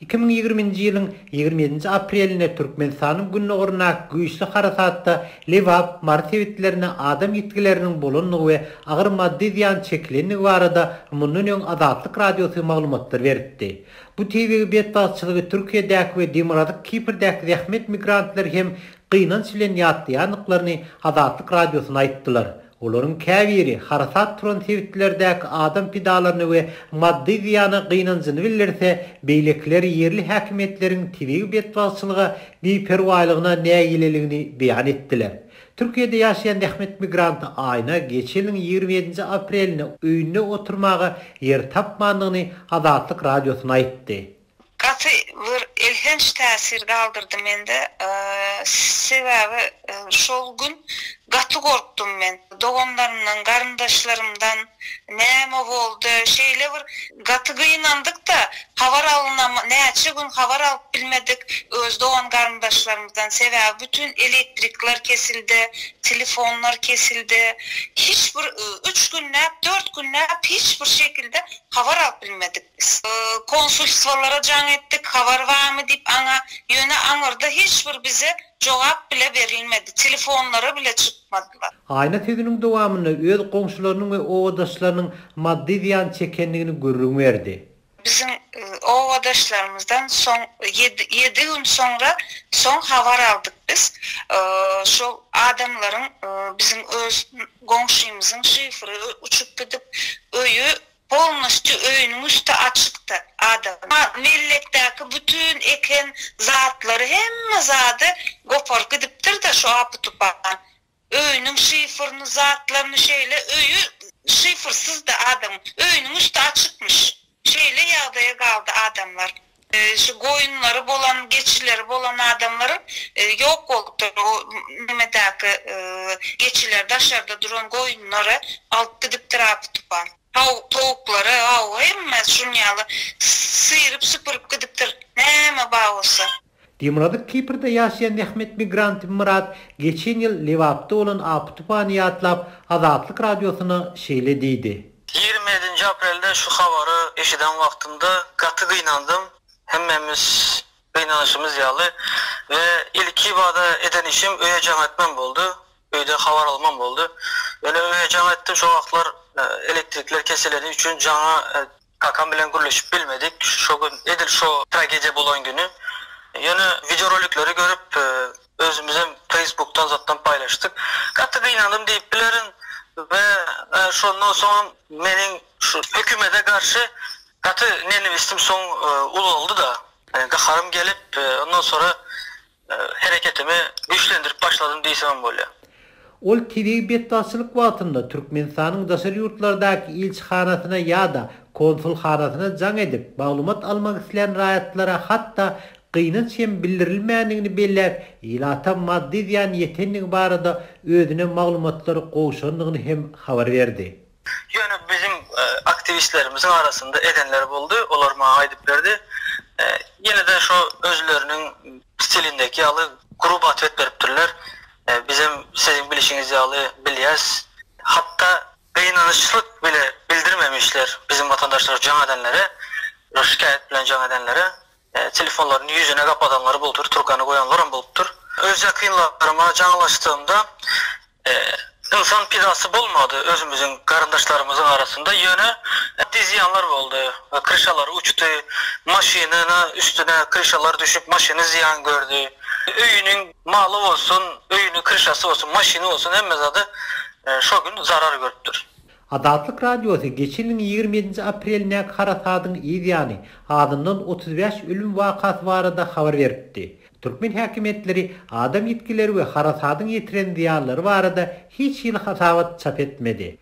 2020-nji ýylyň 27-nji aprelinde Türkmenistanyň gündogaryndaky güýçli harasatda Lebap, Mary sebitlerinde adam ýitgileriniň bolandygy we agyr maddy zyýan çekilendigi barada mundan öň Azatlyk Radiosy maglumatlar beripdi. Bu tebigy betbagtçylygy Türkiýedäki we Demirgazyk Kiprdäki zähmet migrantlary hem gynanç bilen ýatlaýandyklaryny Azatlyk Radiosyna aýtdylar. Olaryň käbiri harasat turan sebitlerdäki adam pidalaryna we maddy zyýana gynanjyny bildirse, beýlekileri ýerli häkimiýetleriň tebigy betbagtçylyga biperwaýlygyna nägileligini beýan etdiler. Türkiýede ýaşaýan zähmet migranty Aýna geçen ýylyň 27-nji aprelinde öýünde oturmaga ýer tapmandygyny Azatlyk Radiosyna aýtdy. Gaty bir elhenç täsir galdyrdy mende. Sebäbi şol gün gaty gorkdum men. Doganlarymdan, garyndaşlarymdan näme boldy, şeýle bir gaty gynandyk-da, habar alynam, näçe gün habar alyp bilmedik öz dogan-garyndaşlarymyzdan. Sebäbi bütin elektrikler kesildi, telefonlar kesildi. Hiç bir üç günläp, dört günläp hiç bir şekilde habar alyp bilmedik. Konsulstwalara jaň etdik, habar barmy diýip aňa, ýöne aňyrda hiç bir bize jogap bile berilmedi, telefonlara bile çykmadylar. Aýna sözüniň dowamynda öz goňşularynyň we obadaşlarynyň maddy zyýan çekendigini gürrüň berdi. Biziň obadaşlarymyzdan soň ýedi gün soňra soň habar aldyk biz. Şol adamlaryň biziň öz goňşymyzyň şifri uçup gidip öýi Polnostýu öýüniň üsti açykdy. Adam. Mellekdäki bütin eken zatlary hemme zady goparyp gidipdir-de şu apy-tupan. Öýüniň şifrny zatlaryny şeýle öýi şifrsyzdy adamyň. Öýüniň üsti açykmyş. Şeýle ýagdaýa galdy adamlar. Şu goýunlary bolan, geçileri bolan adamlaryň ýok bolupdyr. O nemedäki geçiler daşarda duran goýunlary alyp gidipdir apy-tupan. Towuklary, hawa, hemme şuň ýaly syryp-süpürip gidipdir. Näme bar bolsa. Demirgazyk Kiprde ýaşaýan zähmet migranty Myrat geçen ýyl Lebapda bolan apy-tupany ýatlap, Azatlyk Radiosyna şeýle diýdi. 27-nji aprelde şu habary eşiden wagtymda gaty gynandym, hemmämiz gynanyşymyz ýaly we ilkibada eden işim öýe jaň etmem boldy, öýde habar almam boldy. Ýöne öýe jaň etdim, şo wagtlar elektrikler kesileni üçin jaňa Kakam bilen gürleşip bilmedik şo gün edil şo tragediýa bolan güni. Ýöne wideorolikleri görüp özümizem feýsbukdan zatdan paýlaşdyk. Gaty gynandym diýip bilerin we şondan soňam meniň şu hökümede garşy gaty nenewistim soň ulaldy-da. Gaharym gelip ondan sonra hereketimi güýçlendirip başladym diýsemem bolýar. Ol tebigy betbagtçylyk wagtynda Türkmenistanyň daşary ýurtlardaky ilçihanasyna ýa-da konsulhanasyna jaň edip, maglumat almak islän raýatlara hatda gynanç hem bildirilmändigini belläp, ilata maddy zyýan ýetendigi barada özüne maglumatlar gowşandygyny hem habar berdi. Ýöne biziň aktiwistlerimiziň arasynda edenler boldy, olar maňa aýdyp berdi. Ýene-de şo özleriniň stilindäki ýaly gruby otwet beripdirler. Bizem siziň bilişiňiz ýaly bilýäs. Hatda gynanyşlyk bile bildirmemişler biziň watandaşlar jaň edenlere, şikaýat bilen jaň edenlere. Telefonlaryny ýüzüne gapadanlary bolupdyr, trubkany goýanlaram bolupdyr. Öz ýakynlaryma jaňlaşdygymda ynsan pidasy bolmady özümiziň garyndaşlarymyzyň arasynda, ýöne maddy zyýanlar boldy. Kryşalar uçdy, maşynyna üstüne kryşalar düşüp maşyny zyýan gördi. Öýüniň maly bolsun, öýüniň kryşasy bolsun, maşyny bolsun hemme zady şo gün zarar görüpdir. Azatlyk Radiosy geçen ýylyň 27-nji aprelindäki harasadyň yz ýany, azyndan 35 ölüm wakasy barada habar beripdi. Türkmen häkimiýetleri adam ýitgileri we harasadyň ýetiren zyýanlary barada hiç hili hasabat çap etmedi.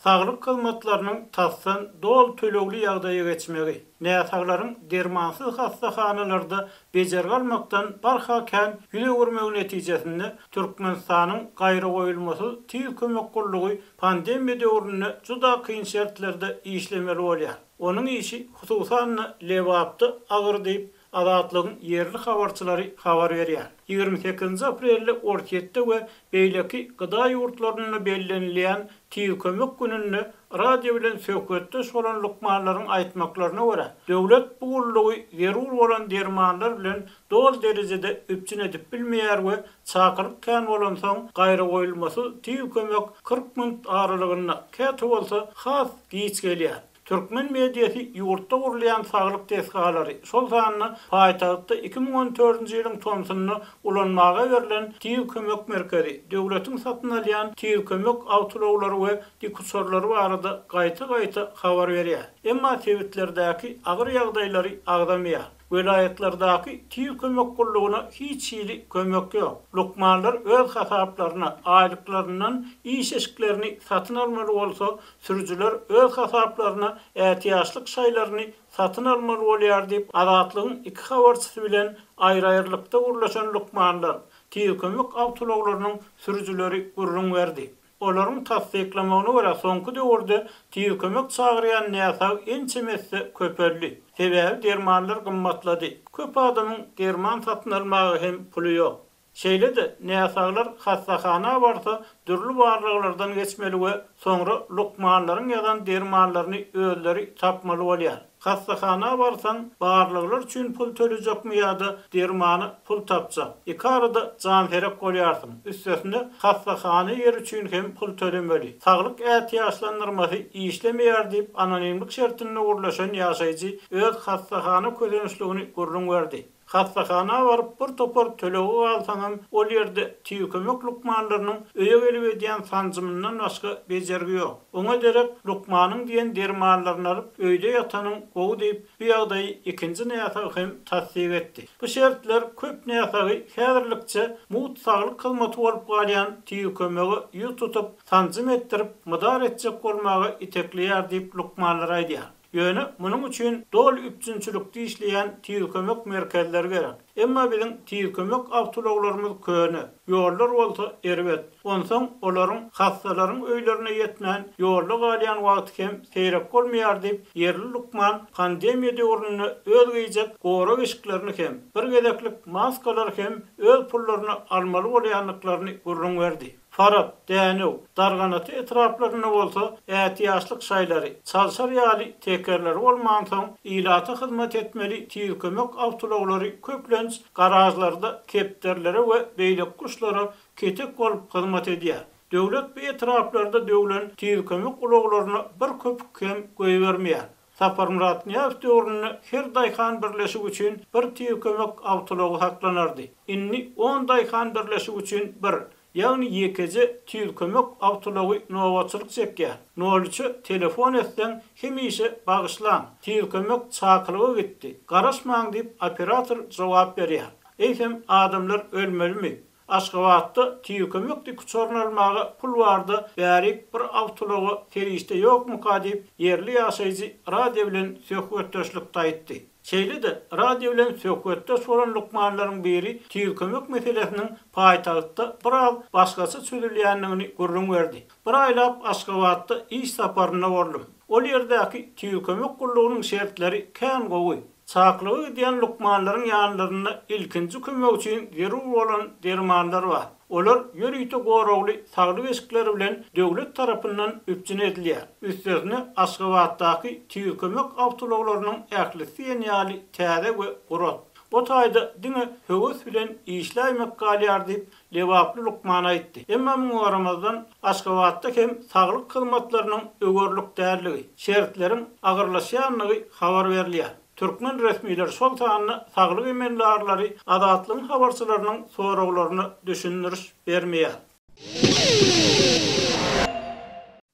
Saglyk hyzmatlarynyň tasdan doly tölegli ýagdaýa geçmegi, näsaglaryň dermansyz hassahanalarda bejergi almakdan barha kän ýüz öwürmegi netijesinde Türkmenistanyň Gaýragoýulmasyz tiz kömek gullugy pandemiýa döwründe juda kyn şertlerde işlemeli bolýar. Onuň işi, hususan-da, Lebapda agyr diýip, Azatlygyň ýerli habarçylary habar berýär. 28-nji aprelde Orsýetde we beýleki gda ýurtlarynda bellenilýän Tiz kömek gününde Radio bilen söhbetdeş bolan lukmanlaryň aýtmaklaryna görä, döwlet bu gullugy zerur bolan dermanlar bilen doly derejede üpjün edip bilmeýär we çakylyk kän bolansoň, gaýragoýulmasyz tiz kömek 40 minut aralygynda, käte bolsa has giç gelýär. Türkmen mediasy ýurtda gurulýan saglyk desgalary, şol sanda paýtagtda 2014-nji ýylyň tomsunda ulanmaga berlen Tiz kömek merkezi, döwletiň satyn alýan tiz kömek awtoulaglary we dikuçarlary barada gaýta-gaýta habar berýär. Emma sebitlerdäki agyr ýagdaýlary agzamaýar. Welaýatlardaky tiz kömek gullugyna hiç hili kömek ýok. Lukmanlar öz hasaplaryna aýlyklaryndan iş eşiklerini satyn almaly bolsa, sürüjiler öz hasaplaryna ätiýaçlyk şaýlaryny satyn almaly bolýar diýip, Azatlygyň iki habarçysy bilen aýry-aýrylykda gürleşen lukmanlar, tiz kömek awtoulaglarynyň sürüjileri gürrüň berdi. Olaryň tassyklamagyna görä, soňky döwürde tiz kömek çagyrýan näsag ençeme esse köpeldi. Sebäbi dermanlar gymmatlady. Köp adamyň derman satyn almaga hem puly ýok. Şeýle-de, näsaglar hassahana barsa, dürli barlaglardan geçmeli we soňra lukmanlaryň ýazan dermanlaryny özleri tapmaly bolýar. Hassahana barsaň, barlaglar üçin pul tölejekmi ýa-da dermana pul tapjak? Iki arada janserek bolýarsyň. Üstesine, hassahana ýeri üçin hem pul tölemeli. Saglyk ätiýaçlandyrmasy işlemeýär diýip, anonimlik şertinde gürleşen ýaşaýjy öz hassahana kösençligini gürrüň berdi. Hassahana baryp bir topar tölege galsaňam, ol ýerde tiz kömek lukmanlarynyň öýe gelip edýän sanjymyndan başga bejergi ýok. Oňa derek lukmanyň diýen dermanlaryny alyp, öýde ýatanyň gowy diýip, bu ýagdaýy ikinji näsag hem tassyk etdi. Bu şertler köp näsagy häzirlikçe mugt saglyk hyzmaty bolup galýan tiz kömege ýüz tutup, sanjym etdirip, mydar etjek bolmaga itekleýär diýip, lukmanlar aýdýar. Ýöne munuň üçin doly üpjünçilikde işleýän tiz kömek merkezleri gerek. Emma biziň tiz kömek awtoulaglarymyz köne, ýollar bolsa erbet. Onsoň olaryň hassalaryň öýlerine ýetmän ýolda galýan wagty hem seýrek bolmaýar diýip, ýerli lukman pandemiýa döwründe öz geýjek gorag eşiklerini hem, bir gezeklik maskalary hem öz pullaryna almaly bolýandyklaryny gürrüň berdi. Farap, Dänew, Darganata etraplarynda bolsa ätiýaçlyk şaýlary, çalşar ýaly tekerleri bolmansoň, ilata hyzmat etmeli tiz kömek awtoulaglary köplenç garažlarda kepderilere we beýleki guşlara ketek bolup hyzmat edýär. Döwlet bu etraplarda döwlen tiz kömek ulaglaryna bir köpük hem goýbermeýär. Saparmyrat Nyýazow döwründe her daýhan birleşigi üçin bir tiz kömek awtoulagy saklanardy. Indi on daýhan birleşigi üçin bir, ýagny ýekeje tiz kömek awtoulagy nobatçylyk çekýär. Nol üçe telefon etseň, hemişe Bagyşlaň, tiz kömek çakylyga gitdi, garaşmaň diýip operator jogap berýär. Eýsem, adamlar ölmelimi? Aşgabatda tiz kömek dikuçaryny almaga pul barda bärik bir awtoulaga serişde ýokmuka diýip, ýerli ýaşaýjy radio bilen söhbetdeşlikde aýtdy. Şeýle-de, radio bilen söhbetdeş bolan lukmanlaryň biri tiz kömek meselesiniň paýtagtda biraz başgaça çözülýändigini gürrüň berdi. Bir aýlap Aşgabatda iş saparynda boldum. Ol ýerdäki tiz kömek gullugynyň şertleri kän gowy. Çakylyga gidýän lukmanlaryň ýanlarynda ilkinji kömek üçin zerur bolan dermanlar bar. Olar ýörite goragly saglyk eşikleri bilen döwlet tarapyndan üpjün edilýär. Üstesine, Aşgabatdaky tiz kömek awtoulaglarynyň ählisi diýen ýaly täze we gurat. O taýda diňe höwes bilen işläýmek galýar diýip, lebaply lukman aýtdy. Emma muňa garamazdan, Aşgabatda hem saglyk hyzmatlarynyň öwerlik däldigi, şertleriň agyrlaşýandygy habar berilýär. Türkmen resmileri, şol sanda saglyk emeldarlary Azatlygyň habarçylarynyň soraglaryna düşündiriş bermeýär.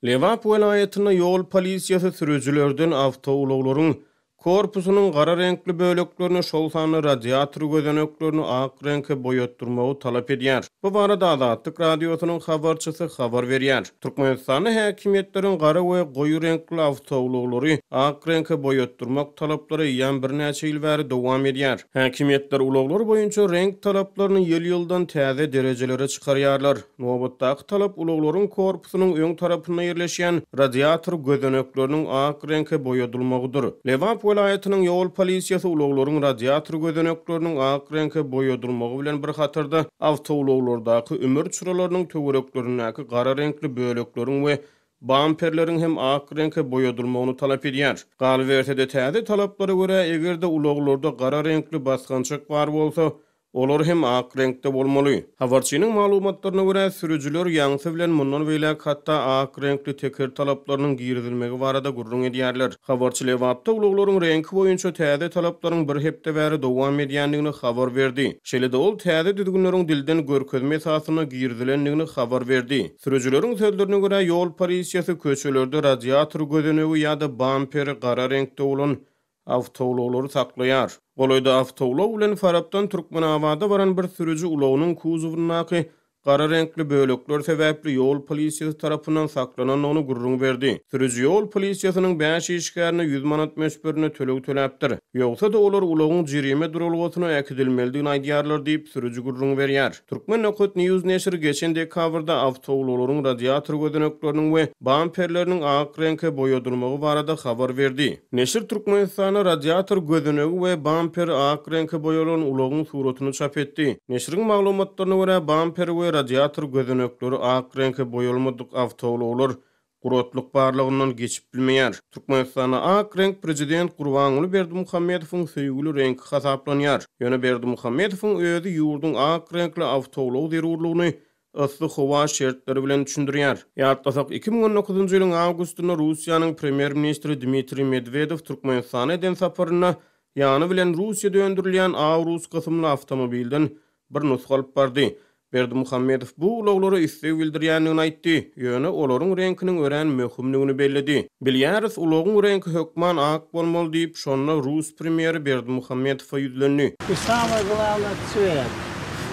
Lebap welaýatynda ýol polisiýasy sürüjilerden awtoulaglaryň Korpusynyň gara reňkli böleklerini, şol sanda radiator gözeneklerini ak reňke boýatdyrmagy talap edýär. Bu barada Azatlyk Radiosynyň habarçysy habar berýär. Türkmenistanda häkimiýetleriň gara we goýy reňkli awtoulaglary ak reňke boýatdyrmak talaplary eýýäm birnäçe ýyl bäri dowam edýär. Häkimiýetler ulaglar boýunça reňk talaplaryny ýyl-ýyldan täze derejelere çykarýarlar. Nobatdaky talap ulaglaryň korpusynyň öň tarapynda ýerleşýän radiator gözenekleriniň ak reňke boýadylmagydyr. Lebap welaýatynyň ýol polisiýasy ulaglaryň radiator gözenekleriniň ak reňke boýadylmagy bilen bir hatarda awtoulaglardaky ümür çyralarynyň töwereklerindäki gara reňkli bölekleriň we. bamperleriň hem ak reňke boýadylmagyny talap edýär. Galyberse-de, täze talaplara görä, eger-de ulaglarda gara reňkli basgançak bar bolsa, Olar hem ak reňkde bolmaly. Habarçynyň maglumatlaryna görä, sürüjiler ýaňsy bilen mundan beýläk hatda ak reňkli teker talaplarynyň girizilmegi barada gürrüň edýärler. Habarçy Lebapda ulaglaryň reňki boýunça täze talaplaryň bir hepde bäri dowam edýändigini habar berdi. Şeýle-de ol täze düzgünleriň dilden görkezme esasynda girizilendigini habar berdi. Sürüjileriň sözlerine görä, ýol polisiýasy köçelerde radiator gözenegi ýa-da bamperi gara reňkde bolan awtoulaglary saklaýar. Golaýda awtoulag bilen Farapdan Türkmenabada baran bir sürüji ulagynyň kuzowyndaky gara reňkli bölekler sebäpli ýol polisiýasy tarapyndan saklanandygyny gürrüň berdi. Sürüji ýol polisiýasynyň bäş işgärine 100 manat möçberinde töleg töläpdir. Ýogsa-da olar ulagyň jerime duralgasyna äkidilmelidigini aýdýarlar diýip, sürüji gürrüň berýär. Turkmen Nokat News neşiri geçen dekabrda awtoulaglaryň radiator gözenekleriniň we bamperleriniň ak reňke boýadylmagy barada habar berdi. Neşir Türkmenistanda radiator gözenegi we bamperi ak reňke boýalan ulagyň suratyny çap etdi. Neşiriň maglumatlaryna görä, bamperi we radiator gözenekleri ak reňke boýalmadyk awtoulaglar guratlyk barlagyndan geçip bilmeýär. Türkmenistanda ak reňk prezident Gurbanguly Berdimuhamedowyň söýgüli reňki hasaplanýar. Ýöne Berdimuhamedowyň özi ýurduň ak reňkli awtoulag zerurlygyny yssy howa şertleri bilen düşündirýär. Ýatlasak, 2019-njy ýylyň awgustynda Russiýanyň premýer-ministri Dmitriý Medwedew Türkmenistana eden saparynda ýany bilen Russiýada öndürilýän Aurus kysymly awtomobilden bir nusga alyp bardy. Berdimuhamedow bu ulaglara isleg bildirýändigini aýtdy, ýöne olaryň reňkiniň örän möhümdigini belledi. Bilýäris, ulagyň reňki hökman ak bolmaly diýip, şonda rus premýeri Berdimuhamedowa ýüzlendi. I samoe glawnoe cwet.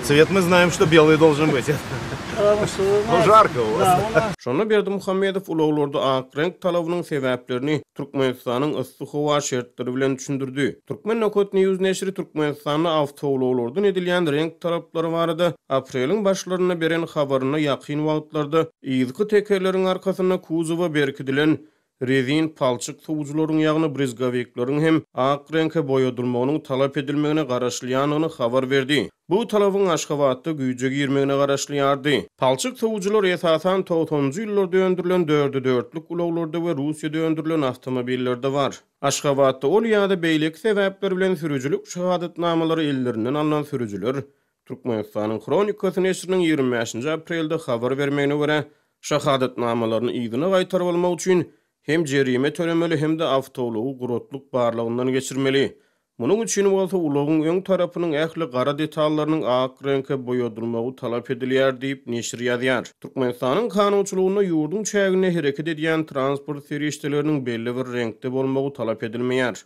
Cwet my znaem çto belyý dolžen byt. Potomu çto u nas. Žarko u was. Da, u nas. Şonda Berdimuhamedow ulaglarda ak reňk talabynyň sebäplerini Türkmenistanyň yssy howa şertleri bilen düşündirdi. Turkmen Nokat News neşiri Türkmenistanda awtoulaglardan edilýän reňk talaplary barada apreliň başlarynda beren habarynda ýakyn wagtlarda yzky tekerleriň arkasynda kuzowa berkidilen rezin palçyk sowujylaryň ýagny brizgawikleriň hem ak reňke boýadylmagynyň talap edilmegine garaşylýandygyny habar berdi. Bu talabyň Aşgabatda güýje girmegine garaşylýardy. Palçyk sowujylar esasan togsanynjy ýyllarda öndürilen dörde dörtlük ulaglarda we Russiýada öndürilen awtomobillerde bar. Aşgabatda ol ýa-da beýleki sebäpler bilen sürüjilik şahadatnamalary ellerinden alnan sürüjiler Türkmenistanyň Hronikasy neşiriniň 25-nji aprelde habar bermegine görä, şahadatnamalaryny yzyna gaýtaryp almak üçin hem jerime tölemeli hem-de awtoulagy guratlyk barlagyndan geçirmeli. Munuň üçin bolsa ulagyň öň tarapynyň ähli gara detallarynyň ak reňke boýadylmagy talap edilýär diýip, neşir ýazýar. Türkmenistanyň kanunçylygynda ýurduň çäginde hereket edýän transport serişdeleriniň belli bir reňkde bolmagy talap edilmeýär.